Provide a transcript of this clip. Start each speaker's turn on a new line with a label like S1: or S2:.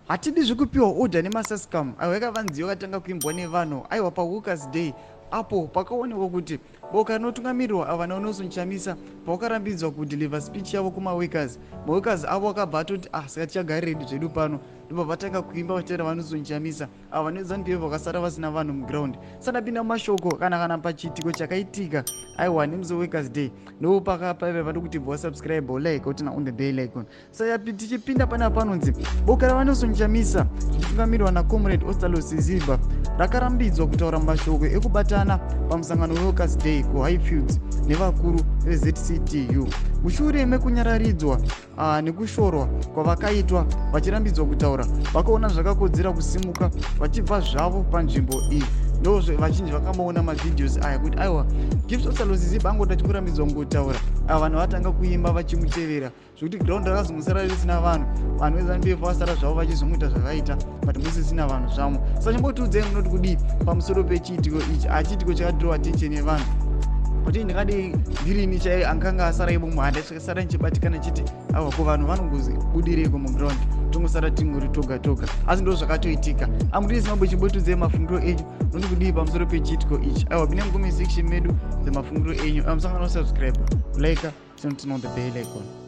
S1: Hatidi zvekupiwa order nemaSascum. Aiwa, yakava nziyo yakatanga kuimbwa nevanhu, aiwa, paWorkers Day, apo pakaonekwa kuti boka rinotungamirirwa ava naNelson Chamisa pavakarambidzwa kudeliver speech yavo kumaworkers, maworkers avo akabva atoti, "Ah, saka tichagariredi zvedu pano." Ndobva vatanga kuimba vachitaura vaNelson Chamisa. Ava neZANU PF vakasara vasina vanhu muground. Sandapinda mumashoko kana pachiitiko chakaitika, aiwa, nemusi Workers Day, ndopakapaiva pari kuti bva wasubscribe, like, uturn on the bell icon. Saka tichipinda pana panonzi boka raVaNelson Chamisa richitungamirwa nacomrade Ostallos Siziba rakarambidzwa kutaura mashoko ekubatana pamusangano weWorkers Day kuHighfields nevakuru veZCTU. Mushure mekunyararidzwa nekushorwa kwavakaitwa vachirambidzwa kutaura, vakaona zvakakodzera kusimuka vachibva zvavo panzvimbo iyi. Ndozve vazhinji vakamboona mavideos aya kuti, aiwa, Gift Ostallos Siziba angoda chikurambidzwa kungotaura, ava vanhu vatanga kuimba vachimutevera, zvekuti ground rakazongosara risina vanhu. Vanhu veZANU PF vasara zvavo vachizomuita zvavaita, but musisina vanhu zvamo. Saka chimbotiudzai, munoti kudii pamusoro pechiitiko ichi? Achiitiko chakadraw attention yevanhu kuti ndingadei ndirini chai anganga asara imomo, handasara ndichibatikana chiti, aiwa, ko vanhu vanongobudireiko muground, tongosara tingori toga toga? Asi ndo zvakatoitika. Amuri Zimbabwe, chimbotiudzai mafungiro enyu, munoti kudii pamusoro pechiitiko ichi? Aiwa, pinda mucomment section medu dzemafungiro enyu. Musangano, subscribe, like, turn on the bell icon.